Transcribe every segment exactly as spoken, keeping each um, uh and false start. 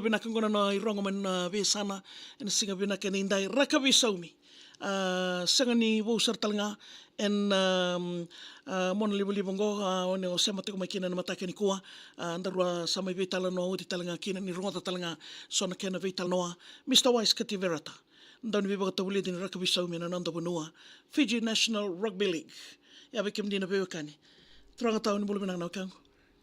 Vinaka qo na irogo mai na veiyasana ena siga vinaka edaidai, rakavi saumi. A, sega ni vou sara tale ga ena, um, a, mona livaliva qo, a, o ni o sema tiko mai kina ena mataka nikua. A, daru a sa mai veitalanoa oti tale ga kina, ni rogoca tale ga so na kena veitalanoa. Mister Wise Kativerata, dau ni veivakatavulici ni rakavi saumi ena noda vanua, Fiji National Rugby League. Ia vei kemuni na veiwekani, turaga tau, ni bula vinaka na wekaqu.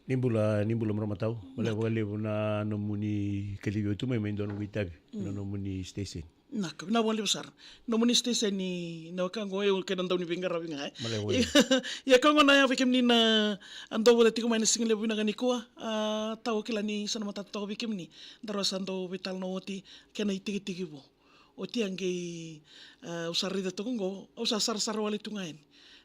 Ni bula, ni bula marama tau. Bula vakalevu na nomuni kacivi au tu mai, mai dua noqu itavi na nomuni station. Naka, vinaka vakalevu sara. Nomuni station ni na wekaqu, e, kei na dau ni veiqaravi ga, e. Bula vakalevu. Ia, ka gona ya vei kemuni na a dau vata tiko mai na siga levu vinaka nikua, a, tau, kila ni sa na matata toka vei kemuni. Daru a sa dau veitalanoa oti kei na itikitiki vou. Oti a qai, a, au sa raica toka qo, au sa sarasara wale tu ga yani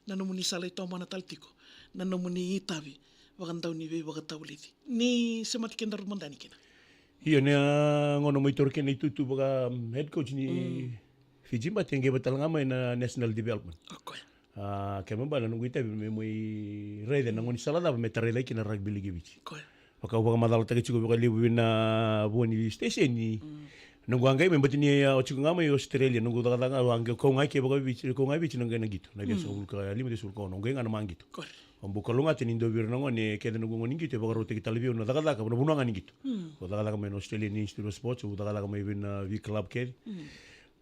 na nomuni sa lai tomana tale tiko na nomuni itavi vakadau ni veivakatavulici. Ni semati kedaru mada yani kina. Io, ni a gauna mai toro kina itutu vaka, mm, head coach ni Fiji, but e qai vata tale ga mai na national development. Okay. A, kena ibalebale na noqu itavi me mai raica na gaunisala cava me tarai cake kina rugby league e Viti. Koya. Vaka au vakamacalataka tiko vakalevu vei na vua ni station ni noqu a qai mai, but ni a, o tiko ga mai Australia, noqu cakacaka, au a qai kau ga i ke vakaviti, kau ga i Viti na qai na qito. Na ciwasagavulu ka lima, ciwasagavulu ka ono, au qai ga na maqito. Koya. Au bau kalougata ni dua vei ira na gone kece, noqu gone ni qito e vakarautaki tale vei au na cakacaka, na vanua ga ni qito. Au cakacaka mai na Australian Institute of Sports, au cakacaka mai vei na vei club kece.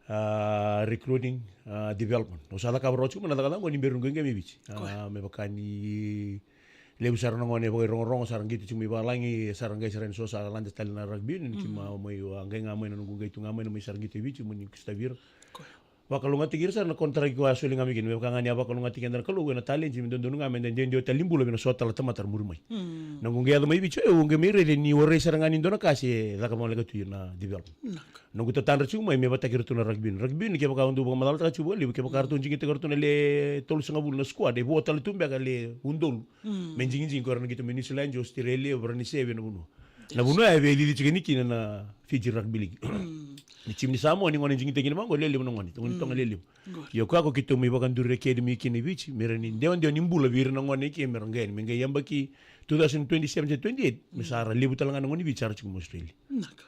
A, recruiting, a, development. Au sa cakava rawa tiko mai na cakacaka qo ni bera noqu qai mai Viti. A, me vaka ni levu sara na gone vakairogorogo sa ra qito tiko mai valagi, sa ra qai, sa ra ni so sa lade tale na rugby union, ni keimami a mai, a, qai ga mai na noqu qai tu ga mai na mai sa ra qito e Viti, mo ni kustavi ira. Vakalougatataki ira sara na contract ko a soli ga mai kina, me vaka ga ni a vakalougatataki keda na Kalou ena talent, me dodonu ga me da dewadewa tale ni bula vei na so tale na tamata ra muri mai. Noqu qai yaco mai Viti, e, au qai mai raica ni warai sara ga ni dua na ka se caka voleka tu na development. Noqu tatadra tiko mai me vataki iratou na rugby union. Rugby union, kevaka au dau vakamacalataka tiko vakalevu, kevaka ratou digitaka iratou na le tolusagavulu na squad, e vo tale tu beka le udolu me digidigi, ko ira na qito mai New Zealand, Australia, Varanise, vei na vanua. Na vanua ya e veicicitaki kina na Fiji Rugby League. Ni timi ni Samoa ni gone digitaki kina vaqo, lelevu na gone, gone toga lelevu. Io, koya ko keitou mai vakaduri academy kina i Viti, me ra ni dewadewa ni bula vei ira na gone ke me ra qai yani, me qai yabaki two thousand twenty-seven to twenty-eight, me sa ra levu tale ga na gone i Viti sa ra tiko mai Australia. Naka.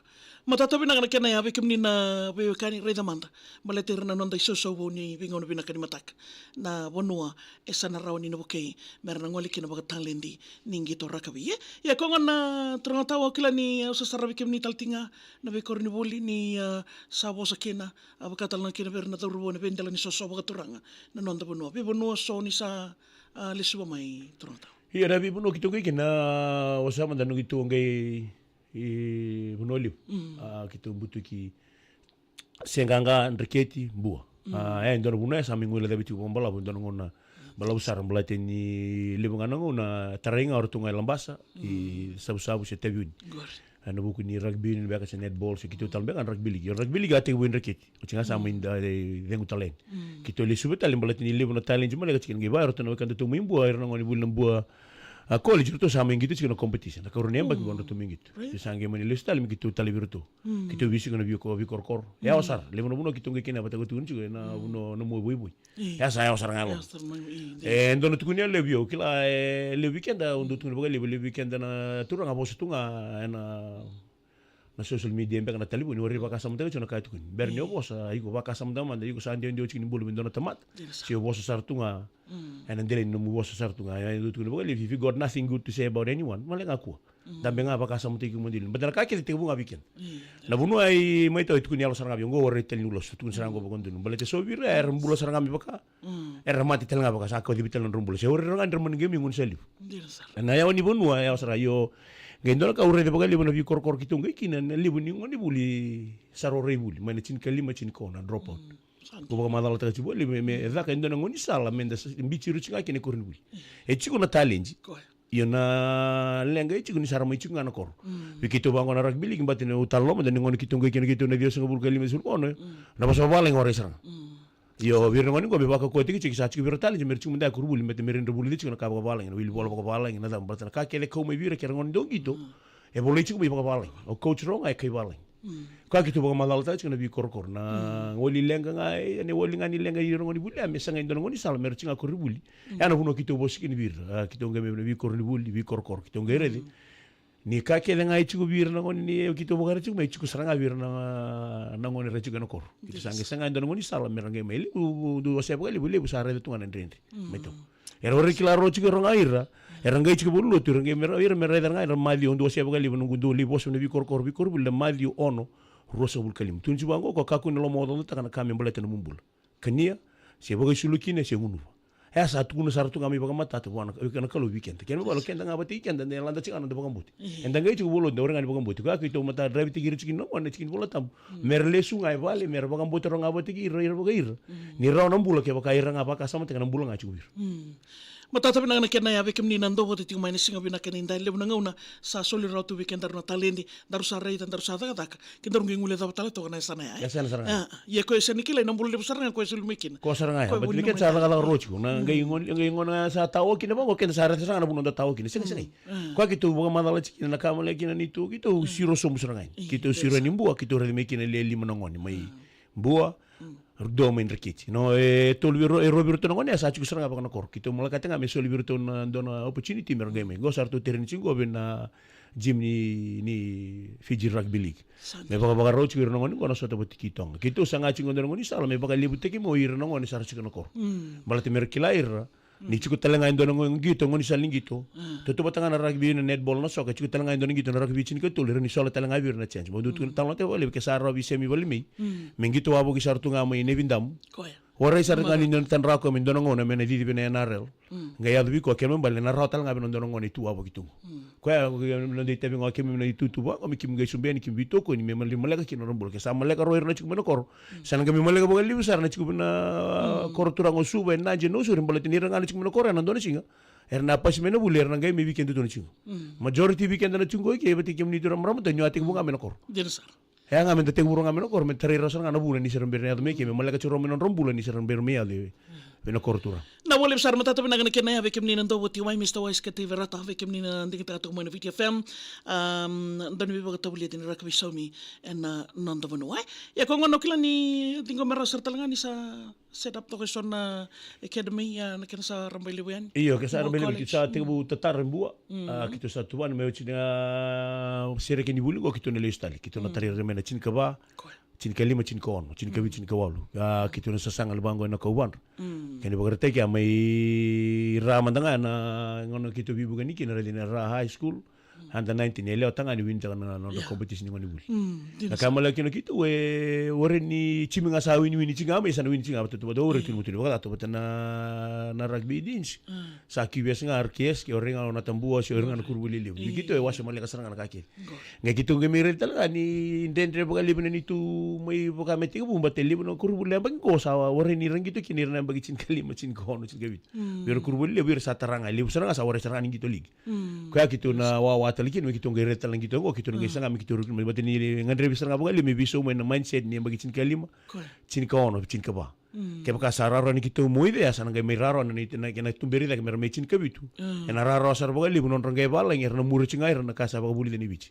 Matata vinaka na kena ya vei kemuni na veiwekani, raica mada. Baleta ira na noda isausau vou ni veigauna vinaka ni mataka. Na vanua e sa na rawa ni na vukei me ra na gole kina vakataledi ni qito rakavi. Ia, ia koya gona na turaga tau, au kila ni au sa saravi kemuni tale tiko ga na veikoronivuli ni, a, sa vosa kina, a, vaka tale ga kina vei ira na cauravou ena veidela ni soso vakaturaga na noda vanua. Veivanua so ni sa, a, lesuva mai, turaga tau? Ia, na veivanua keitou qai kina, a, vosa mada, noqu keitou qai i Vanua Levu. A, keitou butuki Seaqaqa, Dreketi, Bua. A, e dua na vanua e sa mai guilecavi tiko vakabalavu, e dua na gauna balavu sara, baleta ni levu ga na gauna tarai ga o ratou ga e Labasa, i Savusavu se Taveuni. Ena vuku ni rugby union beka se netball, se keitou tale beka na rugby league. Io, rugby league a tekivu i Dreketi. Oti ga sa mai da, e, cegu tale yani. Keitou lesuva tale baleta ni levu na talent maleka tiko, qai vaka o ratou na wekadatou mai Bua, ira na gone vuli na Bua, a, college, ratou sa mai qito tiko na competition. Na karua ni yabaki qo ratou mai qito. Keitou sa qai mani lesu tale me keitou talevi iratou. Keitou veisiko na veiko, veikorokoro. Yawa sara, levu na vanua keitou qai kina vata, keitou tukuna tiko ena vanua na mua voivoi. Ia sa yawa sara ga yalo. E dua na tukuni yalevu, au kila, e, levu vei keda, au dau tukuna vakalevu, levu vei keda na turaga vosa tu ga ena na social media beka, na talevoni, warai vakasamataka tiko na ka e tukuni. Bera ni o vosa, iko vakasamataka mada, iko sa dewadewa tiko ni bula vei dua na tamata. Se o vosa sara tu ga ena dela ni nomu vosa sara tu ga. Ia, au tukuna vakalevu, if you got nothing good to say about anyone, maleka ga kua. Dabe ga, vakasamataki iko mada. Baleta na ka kece tekivu ga vei keda. Na vanua e mai tau e tukuni yalo sara ga vei au, qo warai tale ni ulasu, tukuni sara ga qo vakadodonu. Baleta so vei ira era bula sara ga me vaka era mate tale ga vaka, sa kacivi tale na nodra bula. Se warai ira ga ni ra mani qai mai gaunisala levu. Dina sara. Na yawa ni vanua e yawa sara. Io, qai dua na ka au raica vakalevu na veikorokoro keitou qai kina, na levu ni gone vuli sa ra rai vuli, mai na tinikalima, tinikaono, na drop out. Ko vakamacalataka tiko vakalevu me, me caka e dua na gaunisala me da sa biuti ira tiko ga kina e koronivuli. E tiko na talent. Io, na leqa e tiko ni sa ra mai tiko ga na koro. Vei keitou vaqo na rugby league, baleta ni au talanoa mada ni gauna keitou qai kina keitou na ciwasagavulu ka lima, ciwasagavulu ka ono, na vosa vavalagi warai sara ga. Io, vei ira na gone qo me vakaukauwataki tiko, sa tiko vei ira talent, me ra tiko mada e koronivuli, baleta me ra dau vulica tiko na ka vakavalagi, na wili vola vakavalagi, na cava, baleta na ka kece kau mai vei ira kei ira gone dau qito, e volai tiko mai vakavalagi. O coach rau ga e kai valagi. Koya keitou vakamacalataka tiko na veikorokoro, na wali leqa ga, e, na wali ga ni leqa i ira gone vuli, a, me sagai e dua na gaunisala me ra tiko ga koronivuli. Ya na vanua keitou vosa kina vei ira, a, keitou qai mai na veikoronivuli, veikorokoro, keitou qai raica Ni ka kece ga e tiko vei ira na gone ni keitou vakaraitaka tiko mai, e tiko sara ga vei ira na, na gone ra tiko ena koro. Keitou sa qai saga e dua na gone ni sala me ra qai mai levu, dou wasea vakalevu, levu sa raica tu ga na dredre. Mai tou. Era warai kila rawa tiko era ga ira. Era qai tiko voli lotu, era qai me ra, ira me raica ga era Maciu, dou wasea vakalevu, noqu dou levu vosa na veikorokoro, veikorokoro, na Maciu ono, ruasagavulu ka lima. Tukuna tiko vaqo, ko kakua ni lomaocaocataka na ka me baleta na nomu bula. Kania, se vakaisulu kina, se gunuva. E a sa tukuna sara tu ga mai vakamatata vua na, vei na Kalou vei keda. Kena ibalebale o keda ga vata kei keda, da lada tiko ga na noda vakabauta. Eda qai tiko voli lotu, da warai ga ni vakabauta. Koya keitou mata draivataki ira tiko na gone, tiko ni Vola Tabu. Me ra lesu ga e vale, me ra vakabauta rawa ga vata kei ira, ira vakaira. Ni rawa na bula kevaka ira ga vakasamataka na bula ga tiko vei ira. Matata vinaka na kena ya vei kemuni na dau vata tiko mai na siga vinaka ni dai, levu na gauna sa soli rawa tu vei kedaru na taledi, daru sa raica, daru sa cakacaka, kedaru qai guilecava tale toka na yasana ya, e? Yasana sara ga. Ah, ia koya sa ni kilai na bula levu sara ga koya soli mai kina. Ko sara ga ya, koya but vuni ni na keda mai sa cakacaka rau tiko. Na qai gone, qai gone sa tawa kina vaqo, keda sa raica sara ga na vanua da tawa kina. Sega, sega. Koya keitou vakamacala tiko kina na ka male kina ni tu, keitou siro sobu sara ga yani. Keitou siro yani Bua, keitou raica mai kina le lima na gone mai Bua, dua mai Dreketi. No, e tolu vei ira, e rua vei iratou na gone, e sa tiko sara ga vaka na koro. Keitou malakata ga me soli vei iratou na dua na opportunity me ra qai mai. Qo sa ratou tereni tiko qo vei na gym ni, ni Fiji Rugby League. Me vakavakarau tiko ira na gone qo na sota vata kei Toga. Keitou saga tiko qo dua na gone ni sala me vakalevutaki mai o ira na gone sa ra tiko na koro. Baleta me ra kila ira, ni tiko tale ga e dua na gone qito, gone sala ni qito. Tautauvata ga na rugby, na netball, na soccer, tiko tale ga e dua na qito, na rugby tinikatolu, e rawa ni sola tale ga vei ira na chance. Mo dou tukuna tale ga tiko vakalevu ke sa rawa vei Semi Valemei. Me qito wavoki sara tu ga mai Nevidamu. Koya. Warai sara ga ni dua na tadra koya me dua na gauna me na cici vei na N R L. Qai yaco vei koya, kena ibalebale na rawa tale ga vei na dua na gauna e tu wavoki tu. Koya, na dei tavi ga o kemuni na itutu vaqo, me kemuni qai sobu yani, kemuni veitokoni, me mali maleka kina nodra bula. Ke sa maleka rawa ira na tiko mai na koro. Sa na qai mai maleka vakalevu sara na tiko mai na koro turaga o Suva, e Nadi, e Nausori, baleta ni ira ga na tiko mai na koro, ena dua na siga era na pasi mai na vuli, era na qai mai vei keda tu na tiko. Majority vei keda na tiko qo i ke, vata kei kemuni turaga, marama, ni o a tekivu ga mai na koro. Dina sara. E a ga me da tekivu rawa ga mai na koro, me tarai rawa sara ga na vuna ni se ra bera ni yaco mai ke, me maleka tiko rawa mai na nodra bula ni se ra bera me yaco vei na koro turaga. Na vole sara, matata vinaka na kena ya vei kemuni na dau voti mai, Mister Wise Kativerata, vei kemuni na digitaka toka mai na Viti F M. Um, dau ni veivakatavulici ni rakavi saumi ena noda vanua. Ia ko gona o kila ni ciqoma rawa sara tale ga ni sa set up toka e so na academy, a, na kena sa rabailevu yani. Io, ke sa rabailevu, keitou sa tekivu tatara e Bua. A, keitou sa tuvana me oti na sereki ni vuli qo, keitou na lesu tale. Keitou na tarai ira mai na tinikava, tinikalima, tinikaono, tinikavitu, tinikawalu. A, keitou na sasaga vaqo ena kauvadra. Kena ivakaraitaki a mai Ra mada ga na gauna keitou veivuke ni kina, raici na Ra High School. Under nineteen, e lewa tagane winitaka na nodra competition ni gone vuli. Na ka e maleka kina keitou, e warai ni timi ga sa winiwini tiko ga mai, sa na wini tiko ga vata, vata, warai tu ni mutu ni vakatato vata na, na rugby league. Sa Q V S ga, R K S, ke warai ga o Natabua, se warai ga na koronivuli levu. Ni keitou e wase maleka sara ga na ka kece. Qai keitou qai mai raica tale ga ni dredre vakalevu na neitou mai vaka me tekivu, baleta e levu na koronivuli na yabaki qo sa warai ni ra qito kina ira na yabaki tinikalima, tinikaono, tinikavitu. Vei ira koronivuli levu, ira sa tara ga, e levu sara ga sa warai sara ga ni qito ligi. Koya keitou na wawa tale kina me keitou qai raica tale na qito qo, keitou na qai saga me keitou recruit mai, baleta ni gadrevi sara ga vakalevu me veisau mai na mindset ni yabaki tinikalima, tinikaono, tinikava. Kevaka sa rawarawa ni keitou moice, sa na qai mai rawarawa na, na, na, na tuberi cake me ra mai tinikavitu. Ena rawarawa sara vakalevu nodra qai valagi, era na muri tiko ga ira na ka sa vakavulica ni Viti.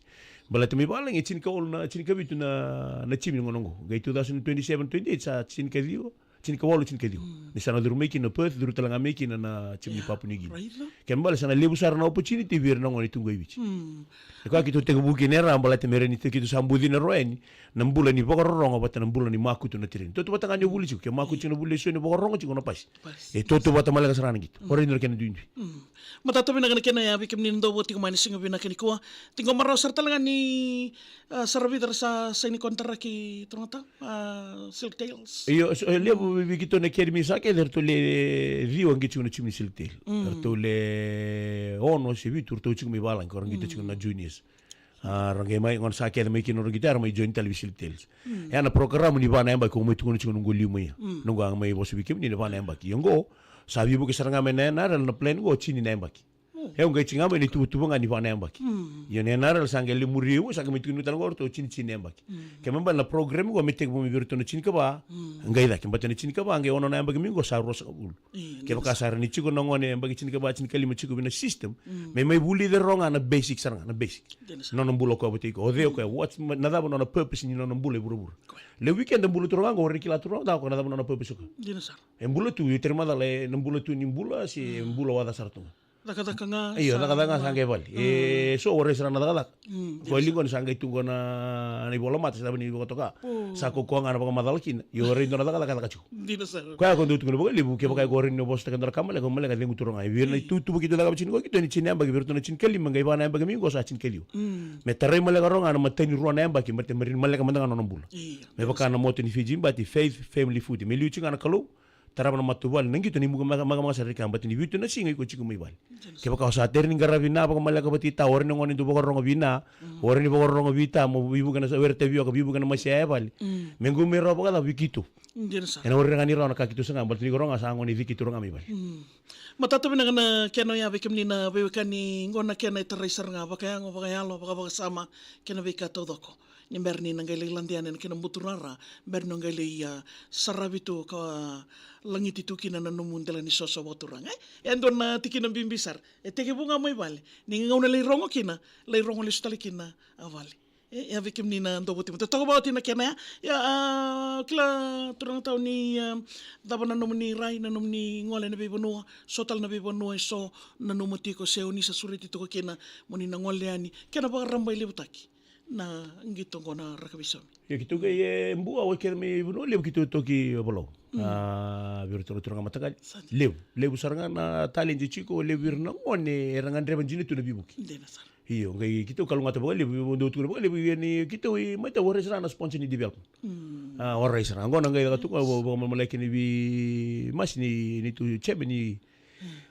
Baleta mai valagi e tinikawalu na, tinikavitu na, na timi ni gauna qo. Qai two thousand twenty-seven, twenty-eight sa tinikaciwa, tinikawalu, tinikaciwa. Ni sa na curu mai kina Perth, curu tale ga mai kina na timi ni Papua New Guinea. Kena ibalebale sa na levu sara na opportunity vei ira na gone tu qo i Viti. E koya keitou tekivu kina e Ra, baleta me rawa ni keitou sa bucina rawa yani na bula ni vakarorogo vata na bula ni makutu na tereni. Tautauvata ga ni o vuli tiko, ke makutu tiko na vuli, e so ni vakarorogo tiko na pasi. E tautauvata maleka sara ga na qito. Warai ni dua na kena duidui. Matata vinaka na kena ya vei kemuni na dau voti tiko mai na siga vinaka nikua. Ciqoma rawa sara tale ga ni, a, sa ra vica era sa saini konitaraki, turaga, a, Silk Tails. Io, so, e levu vei, vei keitou na academy sa kece, eratou le ciwa qai tiko na timi ni Silk Tail. Eratou le ono se vitu eratou tiko mai valagi, ko ra qito tiko na juniors. A, ra qai mai, gauna sa kece mai kina nodra qito, era mai join tale vei Silk Tails. Ia na program ni va na yabaki, ko mai tukuna tiko noqu liu mai ya. Noqu a mai vosa vei kemuni na va na yabaki. Ia qo sa veivuke sara ga mai na N R L, na plan qo tini na yabaki. Au qai tiko ga mai na ituvatuva ga ni va na yabaki. Ia na N R L sa qai lai muri au, sa qai mai tukuni tale qo o ratou tini, tini na yabaki. Kena ibalebale na program qo me tekivu mai vei iratou na tinikava qai cake, baleta na tinikava qai ono na yabaki mai qo sa ruasagavulu. Kevaka sa rawa ni tiko na gone yabaki tinikava, tinikalima tiko vei na system, me mai vulica rawa ga na basic sara ga, na basic. Nona bula o koya vata kei koya, o cei o koya, what's, na cava nona purpose ni nona bula e vuravura. Levu vei keda bula tu rawa ga qo, warai ni kila tu rawa ga o koya na cava nona purpose o koya. E bula tu, e teri macala, e na bula tu ni bula se e bula waca sara tu ga. Cakacaka ga. Io, sa cakacaka ga sa qai vale. E so warai sara na cakacaka. Ko e liga ni sa qai tu qo na ivola mata sa cava ni vakatoka. Sa ko koya ga na vakamacala kina. Io, warai dua na cakacaka e caka tiko. Dina sara. Koya ko dau tukuna vakalevu kevaka e ko warai ni vosataka e dua na ka maleka, maleka cegu tu rogo ga. E vei na itutu vaki tu caka vacini ko kito ni tini na yabaki, vei ratou na tini ka lima, qai va na yabaki mai qo sa tini ka ciwa. Me tarai maleka rogo ga na matani rua na yabaki, me te marini maleka mada ga na nona bula. Me vaka na moto ni Fiji Bati, faith, family, food. Me liu tiko ga na Kalou. Tarava na matavuvale, na qito ni muka maka maka sara rika, bati ni vitu na siga iko tiko mai vale. Kevaka o sa tere ni qaravi na vakamaleka vati ta, ore ni gone du vakarorogo vina, ore ni vakarorogo vita, mo vivuke na were tavioka, vivuke na masia e vale. Me qu me rawa vakacava vei kito. Ena ore ga ni rawa na ka kito saga, bati ni ko roga sa gone vi kito roga mai vale. Matata vinaka na kena oya vei kemuni na veiwekani, qo na kena e tarai sara ga vakayago, vakayalo, vakavakasama, kena veika taucoko. Ni bera ni na qai lai lade yani ena kena buturara, bera ni o qai lai, a, saravi tu ka lagiti tu kina na nomu dela ni soso vakaturaga, e? E dua na tikina bibi sara. E tekivu ga mai vale. Ni gauna lai rogo kina, lai rogo lesu tale kina a vale. E, e a vei kemuni na dovo timo. Te toka vakaoti na kena ya. Ia, a, kila turaga tau ni, a, cava na nomuni rai, na nomuni gole ena veivanua, so tale na veivanua e so nanuma tiko se o ni sa sureti tiko kina mo ni na gole yani. Kena vakaraba e levutaki na qito qo na rakavi saumi. Ia keitou qai e bua, oi kece mai vanua levu keitou toki Ovalau. A, vei iratou na turaga mataqali. Levu, levu sara ga na talent e tiko, levu ira na gone era gadreva dina tu na veivuke. Dina sara. Io, qai keitou kalougata vakalevu, dau tukuna vakalevu, ia ni keitou i mai ta warai sara na sponsor ni development. A, warai sara. Qo na qai caka tu ga, vakamalamalai kina vei Masi ni, ni tu chairman ni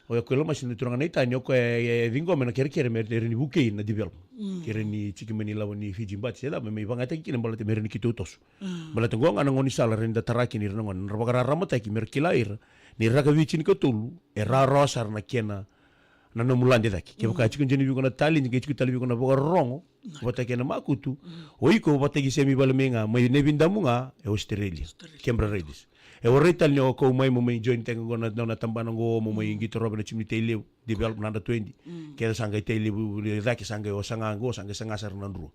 O ya ko e lomasi na turaga na itani, o koya e, e ciqoma na kerekere me rawa ni vukei na development. Kere ni tiki mai ni lavo ni Fiji Bati se cava, me mai vagataki kina baleta me rawa ni keitou toso. Baleta qo ga na gaunisala rawa ni da tara kina ira na gone, na ra vakararamataki me ra kila ira ni rakavi tinikatolu e rawarawa sara na kena na nomu lade cake. Kevaka e tiko dina vei iko na talent, qai tiko tale vei iko na vakarorogo, vata kei na makutu. O iko vata kei Semi Valemei ga, mai Nevidamu ga, e Australia. Canberra Raiders. E warai tale ni o kau mai mo mai join taka qo na, na, na tabana qo, mo mai qito robe na timi ni Tailevu, develop na under twenty. Keda sa qai Tailevu, cake sa qai o saga qo, sa qai saga sara na drua.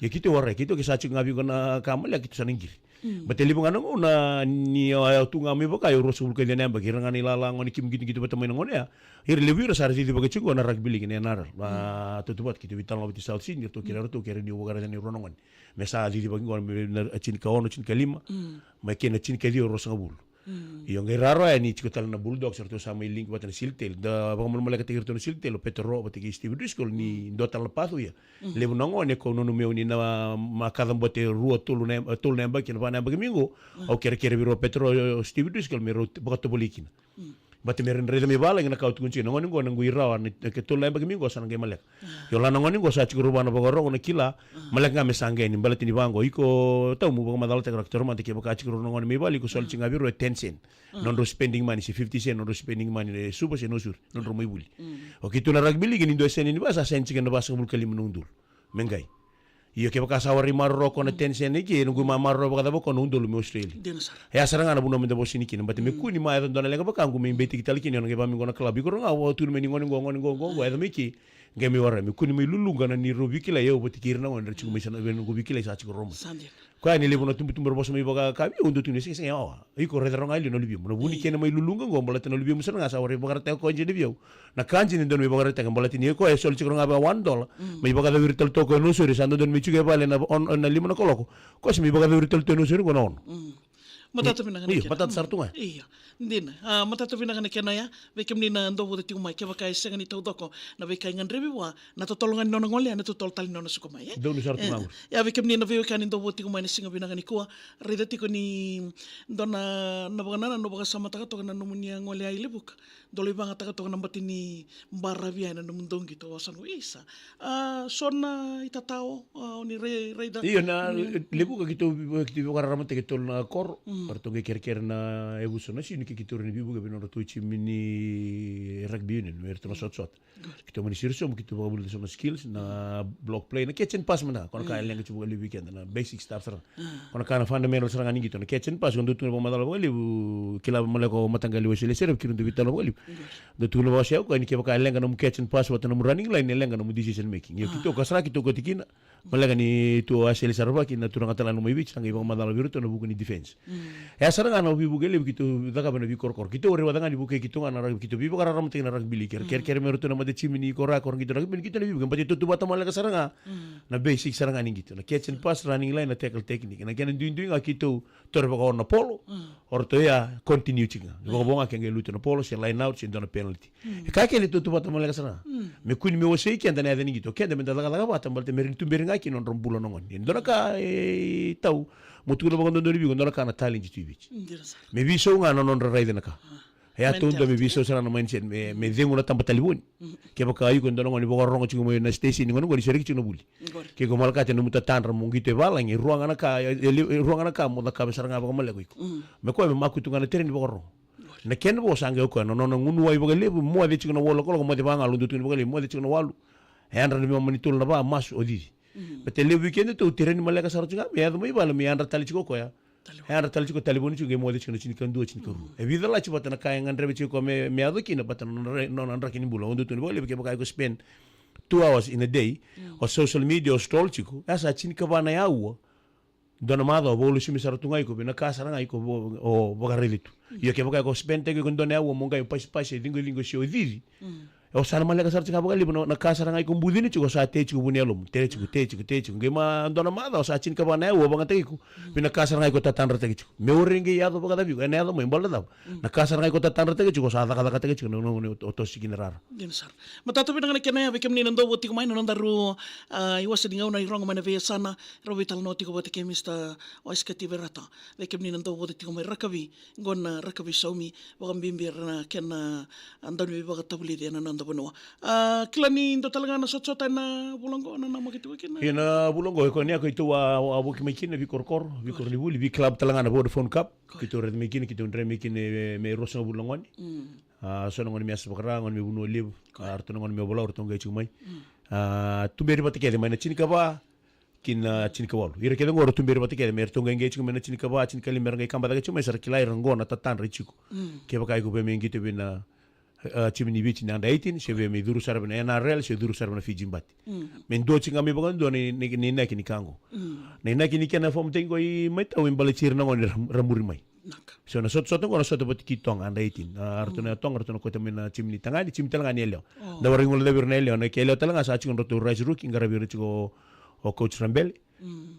Ia keitou warai, keitou ke sa tiko ga vei iko na ka maleka keitou sa na qiri. Baleta levu ga na gauna ni o, o tu ga mai vaka, o ruasagavulu ka ciwa na yabaki, ira ga na ilala gone kemu qitoqito vata mai na gone ya. Ira levu ira sa ra cicivaki tiko na rugby league na N R L. A, tautauvata keitou veitalanoa vata South Sydney, iratou kei iratou kere ni vakaraica ni rua na gone. Me sa cicivaki qo me na tinikaono, tinikalima, mai kei na tinikaciwa, ruasagavulu. Io, qai rawarawa yani tiko tale na Bulldogs, ratou sa mai link vata na Silitail. Da vakamalamalekataki iratou na Silitail, o Petero vata kei Steve Driscoll, ni dua tale na pathway ya. Levu na gone ko nanuma au ni na makaca bote rua, tolu na, tolu na yabaki, na va na yabaki mai qo. Au kerekere vei rau o Petero, o Steve Driscoll, me rau vakatovolei kina. Baleta me rawa ni raica mai valagi na ka au tukuna tiko, na gone qo na qu i rawa, na, na ke tolu na yabaki mai qo sa na qai maleka. Io, la na gone qo sa tiko rau va na vakarogo na kila, maleka ga me sa qai ni baleta ni vaqo. Iko tau mo vakamacalataka, Doctor Mada, kevaka tiko rau na gone mai vale, iko soli tiko ga vei rau e ten cent. Nodrau spending money, se fifty cent, nodrau spending money, e suva se nosuri, nodrau mai vuli. O keitou na rugby league ni dua e seni ni va, sa seni tiko na vasagavulu ka lima na udolu. Me qai. Io, kevaka sa warai maroroi ko na ten cent e ke, na qu ma maroroi vakacava ko na udolu mai Australia. Dina sara. E a sara ga na vanua me da vosa ni kina, baleta me kua ni ma yaco dua na leqa vaka qu me beitaki tale kina, o na qai va mai qo na club, iko rau ga, au tukuna mai ni gone qo, gone qo, qo, qo, yaco mai ke, qai mai warai, me kua ni mai luluqa na ni rau veikilai, au vata kei ira na gone, ra tiko mai sa na, vei na qu veikilai sa tiko rau mai. Sa dina. Koya ni levu na tubutubu ra vosa mai vaka ka vei au, dau tukuna, sega, sega, awa. Iko raica rau ga e liu na luvemudrau. Na vu ni kena mai luluqa qo, baleta na luvemudrau sara ga sa warai vakaraitaka koya dina vei au. Na ka dina e dodonu me vakaraitaka, baleta ni koya e soli tiko ga vei au one dollar. Mai vakacaviri tale toka e nosori, sa dodonu me tiko e vale na, on, na lima na kaloko. Koya sa mai vakacaviri tale toka e nosori qo na ono. Matata vinaka na kena. Io, matata sara tu ga. Io. Dina. A, matata vinaka na kena ya. Vei kemuni na dau vota tiko mai, kevaka e sega ni taucoko na veika e gadrevi vua, na totolo ga ni nona gole, na totolo tale ni nona suka mai, e? Donu sara tu ga. Ia, vei kemuni na veiwekani dau vota tiko mai na siga vinaka nikua, raica tiko ni dua na, na vakanananu, vakasamataka toka na nomuni a gole ai Levuka. Dau lai vagataka toka na bati ni baravi ai na nomudou qito, o sa qo, isa. A, so na itatao, a, o ni rai, raica. Io, na Levuka keitou, keitou vakararamataki e tolu na koro. Ratou qai kerekere na yavusa Nasinu kei keitou rawa ni veivuke vei nodratou timi ni rugby union, me ratou na sotasota. Keitou mani siro sobu, keitou vakavulica so na skills, na block play, na catch and pass mada ga. Ko na ka e leqa tiko vakalevu vei keda, na basic stuff sara. Ko na ka na fundamental sara ga ni qito, na catch and pass, ko dau tukuna vakamacala vakalevu, kila maleka o mataqali Wesele Seref, keitou dau veitalanoa vakalevu. Dau tukuna vakaoqo, koya ni kevaka e leqa nomu catch and pass vata nomu running line, e leqa nomu decision making. Io, keitou ka sara, keitou kauti kina. Maleka ni tu a sele sara vaki na turaga tale na mai Viti, sa qai vakamacala vei iratou na vuku ni defense. E a sara ga na veivuke levu keitou cakava na veikorokoro. Keitou raica ga ni vukei keitou ga na rugby, keitou veivakararamataki na rugby league. Kere, kere, kere me ratou na mata timi ni koro, koro keitou na rugby, keitou na veivuke. Bati tautauvata maleka sara ga na basic sara ga ni keitou. Na catch and pass, running line, na tackle technique. Na kena duidui ga keitou tore vakaono na polo, o ratou ia continue tiko ga. Vakavo ga ke qai lutu na polo, se line out, se dua na penalty. E ka kele tautauvata maleka sara ga. Me kua ni me wasei keda na yaca ni qito. Keda me da cakacaka vata baleta me rawa ni tuberi ga kina nodra bula na gone. E dua na ka e tau, mo tukuna vakadodonu vei iko, dua na ka na talent tu i Viti. Me veisau ga na nodra raica na ka. E a tou dua me veisau sara na mindset, me, me cegu na taba talevoni. Kevaka iko e dua na gone vakarorogo tiko mai na station ni gone qori, sereki tiko na vuli. Ke iko malakata na nomu tatadra mo qito e valagi, e rua ga na ka, e, e, e rua ga na ka mo cakava sara ga vakamaleka o iko. Me koya me makutu ga na tereni vakarorogo. Na kena vo sa qai o koya na nona gunu wai vakalevu, moce tiko na walu, lokoloko, moce vagalu, dua tiko ni vakalevu, moce tiko na walu. E yadra na veimama ni tolu, na va, masu, o cici. Baleta levu vei keda tou tereni maleka sara tiko ga, me yaco mai vale, me yadra tale tiko o koya. E yadra tale tiko, talevoni tiko, qai moce tiko na tinikadua, tinikarua. E veicalati vata na ka e gadreva tiko o koya me, me yaco kina, baleta na nona, nona draki ni bula, o dua tiko ni vakalevu, kevaka iko spend two hours in a day, o social media, o stroll tiko, e sa tinikava na aua. Dua na macawa, vakalusumi sara tu ga iko, vei na ka sara ga iko vo-, o vakaraici tu. Io, kevaka iko spend taki iko dua na aua mo qai pasipasi, e ciqociqo se o cici. O sa na maleka sara tiko ga vakalevu na, na ka sara ga iko bucini tiko, o sa tei tiko vuni yalomu, tei tiko, tei tiko, tei tiko. Qai ma dua na macawa, o sa tinikava na aua vakayagataki iko, vei na ka sara ga iko tatadrataki tiko. Me o rai qai yaco vakacava iko, ena yaco mai, baleta cava? Na ka sara ga iko tatadrataki tiko, o sa cakacakataki tiko, na, na, na, o tosi kina rara. Dina sara. Matata vinaka na kena ya vei kemuni na dau vo tiko mai na nodaru, a, iwase ni gauna irogo mai na veiyasana, rau veitalanoa tiko vata kei Mister Waiskati Verata. Vei kemuni na dau vo tiko mai rakavi, qo na rakavi saumi, vakabibi era na kena, a, dau ni veivakatavulici ena noda vanua. A, kila ni dua tale ga na sotasota ena vula qo, na namaki tiko kina. Ia na vula qo, e koya ni a keitou a, a voki mai kina, veikorokoro, veikoro ni vuli, vei club tale ga na Vodafone Cup. Keitou raica mai kina, keitou dre mai kina, e, me ruasagavulu na gone. A, so na gone me yasa vakara, gone me Vanua Levu. A, ratou na gone me Ovalau, ratou qai tiko mai. A, tuberi vata kece mai na tinikava ki na tinikawalu. Ira kece qo ra tuberi vata kece mai, ratou qai qai tiko mai na tinikava, tinikalima, era qai kaba cake tiko mai, sa ra kila ira qo na tatadra e tiko. Kevaka iko via me qito vei na, a, timi ni Viti na under eighteen, se via me curu sara vei na N R L, se curu sara vei na Fiji Bati. Me dua tiko ga mai vakadua na, na, na inaki ni ka qo. Na inaki ni kena fomataki qo i Maitau e baleti ira na gone ra, ra muri mai. So na sotasota qo na sota vata kei Toga under eighteen. A, ratou na Toga, ratou na kauta mai na timi ni tagane, timi tale ga ni yalewa. Da vakaraica qo na cavu ira na yalewa, na kena yalewa tale ga sa tiko na nodratou rice rookie, qaravi ira tiko o, o coach Rabele.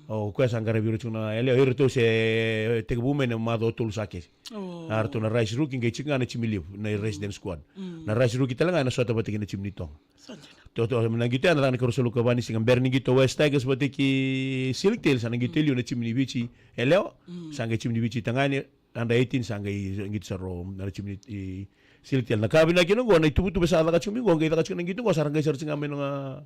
O koya sa qaravi ira tiko na yalewa, iratou se tekivu mai na macawa tolu sa kece. A, ratou na rice rookie, qai tiko ga na timi levu, na resident squad. Na rice rookie tale ga ena sota vata kei na timi ni Toga. Sa dina. Totoka, na qito ya na caka na ikaruasagavulu ka va ni siga, bera ni qito West Tigers vata kei Silktail, sa na qito e liu na timi ni Viti yalewa, sa qai timi ni Viti tagane, under eighteen, sa qai qito sara o na timi ni, i, Silktail. Na ka vinaka kina qo, na ituvatuva sa caka tiko mai qo, qai caka tiko na qito qo, sa ra qai sara tiko ga mai na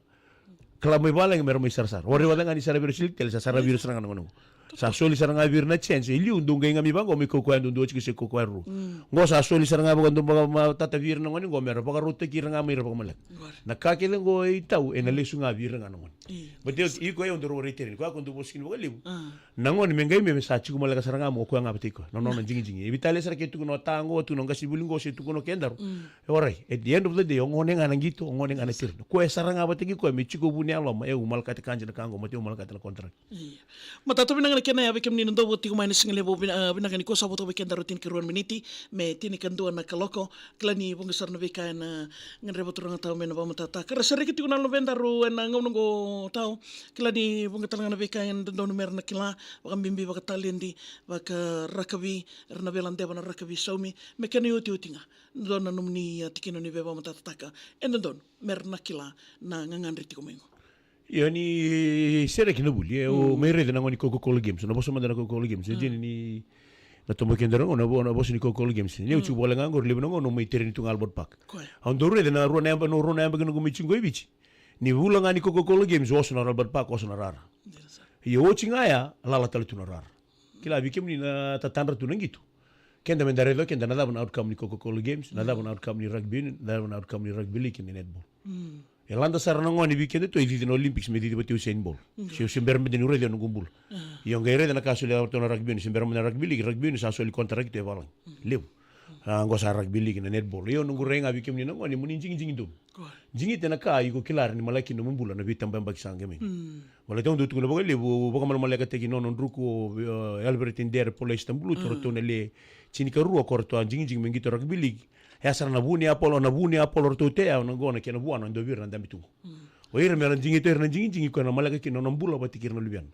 club mai valagi me ra mai sarasara. Warai vata ga ni saravi ira o Silktail, sa saravi ira sara ga na gone qo. Sa soli sara ga vei ira na chance e liu, dou qai ga mai vaqo, me kaukaua duadua tiko se kaukaua ruru. Qo sa soli sara ga vaka dou vakamatata vei ira na gone qo, me ra vakarautaki ira ga mai ira vakamaleka. Na ka kece qo e tau, ena lesu ga vei ira ga na gone. But iko e, dou rau warai tereni, koya ko dou vosa kina vakalevu. Na gone me qai me, me sa tiko maleka sara ga mo koya ga vata kei koya. Na nona digidigi. E veitalia sara ke tukuna o ta qo, tukuna o qasenivuli qo, se tukuna o kedaru. E warai, at the end of the day, o gone ga na qito, o gone ga na tereni. Koya sara ga vata kei koya me tiko vuni yaloma, e au malakata ka dina ka qo, mate au malakata na contract. Ia. Matata vinaka na kena ya vei kemuni na dau vo tiko mai na siga levu, vina-, a, vinaka ni ko sa vo tiko vei kedaru tinikarua na miniti me tinikadua na kaloko. Kila ni vuqa sara na veika ena gadreva turaga tau me na vakamatata. Ka ra sereki tiko na luvedaru ena gauna qo tau. Kila ni vuqa tale ga na veika ena dodonu me ra na kila, vakabibi vakataledi, vakarakavi, era na veiladeva na rakavi saumi, me kena iotioti ga. Dua na nomuni, a, tikina ni veivakamatatataka e dodonu me ra na kila na gagadre tiko mai qo. Io, ni sereki na vuli, e, o mai raica na gauna ni Coca-Cola Games, na vosa mada na Coca-Cola Games, e dina ni na tobo keda na gauna, na vo-, na vosa ni Coca-Cola Games. Ni au tiko vale ga qori, levu na gauna au mai tereni tu ga Albert Park. Au dau raica na rua na yaba, na rua na yabaki noqu mai tiko qo i Viti. Ni vula ga ni Coca-Cola Games, oso na Albert Park, oso na rara. Ia oti ga ya, lala tale tu na rara. Kila vei kemuni na tatadra tu na qito. Keda me da raica o keda na cava na outcome ni Coca-Cola Games, na cava na outcome ni rugby union, na cava na outcome ni rugby league kei na netball. E lada sara na gone vei keda tu e cici na Olympics me cici vata kei Usain Bolt. Se, se bera mada niu raica ena noqu bula. Io, qai raica na ka soli ratou na rugby union, se bera mada na rugby league, rugby union sa soli contract tu e valagi. Levu. A, qo sa rugby league, na netball. Io, noqu rai ga vei kemuni na gone, mo ni jigijigi donu. Jigite na ka iko kila ni malaki na nomu bula na veitabayabaki sa qai mai. Baleta au dau tukuna vakalevu, au vakamalamaleka taki nona druku o, e, Albert Dere, Polesi Tabulutu, ratou na le tinikarua ko ratou a jigijigi me qito rugby league. E a sara na vu ni apolo, na vu ni apolo ratou te, au na gona kei na vuana dau vei ira na dabe tu qo. O ira me ra jigite, ira na jigijigi ko na maleka kina nona bula vata kei ira na luvena.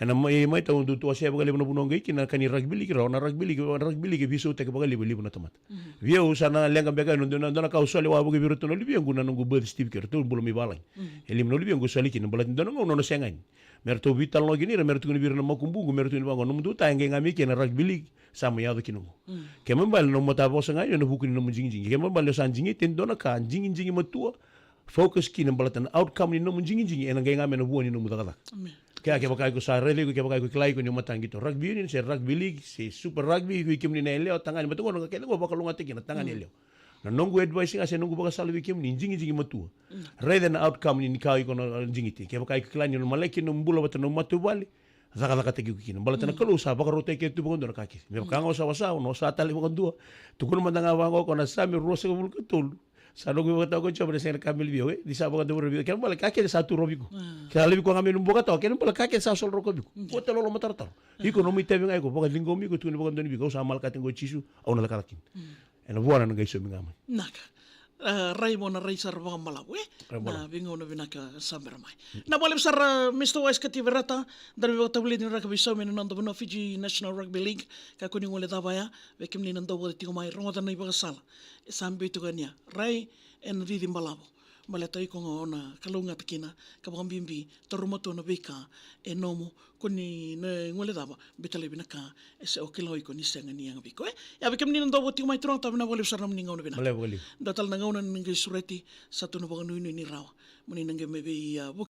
Ena mai, mai tau dau tu a se vakalevu na vanua qai kina ka ni rugby league, rau na rugby league, rugby league e veisautaki vakalevu e levu na tamata. Vei au sa na leqa beka, e dua na, dua na ka au soli wavoki vei iratou na luvequ na noqu birth certificate, ratou bula mai valagi. E lima na luvequ au soli kina, baleta dua na gauna au na sega ni. Me ratou veitalanoa kina ira, me ratou tukuna vei ira na makubuqu, me ratou tukuna vaqo, nomudou ta e qai ga mai kina rugby league, sa mai yaco kina qo. Ke mai bale na nomu matavosa ga io ena vuku ni nomu jigijigi. Ke mai bale o sa jigite dua na ka, jigijigi matua, focus kina baleta na outcome ni nomu jigijigi, ena qai ga mai na vua ni nomu cakacaka. Ke a, kevaka iko sa raica iko, kevaka iko kila iko ni o mataqito rugby union, se rugby league, se super rugby, iko i kemuni na yalewa, tagane, baleta qo na ka kece qo vakalougatataki kina tagane yalewa. Na noqu advice ga se noqu vakasala vei kemuni, jigijigi matua. Raica na outcome ni, ni ka iko na jigite. Kevaka iko kila ni o na malaki nomu bula vata na nomu matavuvale, cakacakataki iko kina. Baleta na Kalou sa vakarautaki kece tu vakadua na ka kece. Me vaka ga o sa wasea, o na wasea tale vakadua. Tukuna mada ga vaqo ko na Same ruasagavulu ka tolu. Sa noqu ivakatawa ko Jiova, na sega ni ka me laivi au, e, ni sa vakadavora vei iko. Kena bale ka kece sa tu rovi iko. Ke sa laivi iko ga me nomu vakatawa, kena bale ka kece sa soli rokovi iko. Ko tale lolo mataratara. Iko nomu itavi ga iko, vakaligaumi iko, tukuni vakadua ni vei iko, au sa malakata qo o Jisu, au na cakacaka kina. Ena vuana na qai saumi ga mai. Naka. A, rai mo na rai sara vakabalavu, e? Na veigauna vinaka sa bera mai. Na vakalevu sara, Mister Wise Kativerata, da na veivakatavulici ni rakavi sau mai na noda vanua Fiji National Rugby League, ka kua ni guilecava ya, vei kemuni na dau vata tiko mai, rogoca na ivakasala. E sa biu tiko yani ya. Rai ena cici balavu. Baleta iko ga o na kalougata kina, ka vakabibi, taura matua na veika e nomu, kua ni na guilecava, biuta laivi na ka e se o kila o iko ni sega ni yaga vei iko, e? Ia vei kemuni na dau vata tiko mai, turaga, tavi na vakalevu sara na nomuni gauna vinaka. Dua tale na gauna ni qai sureti, sa tu na vakanuinui ni rawa. Mo ni na qai mai vei, a,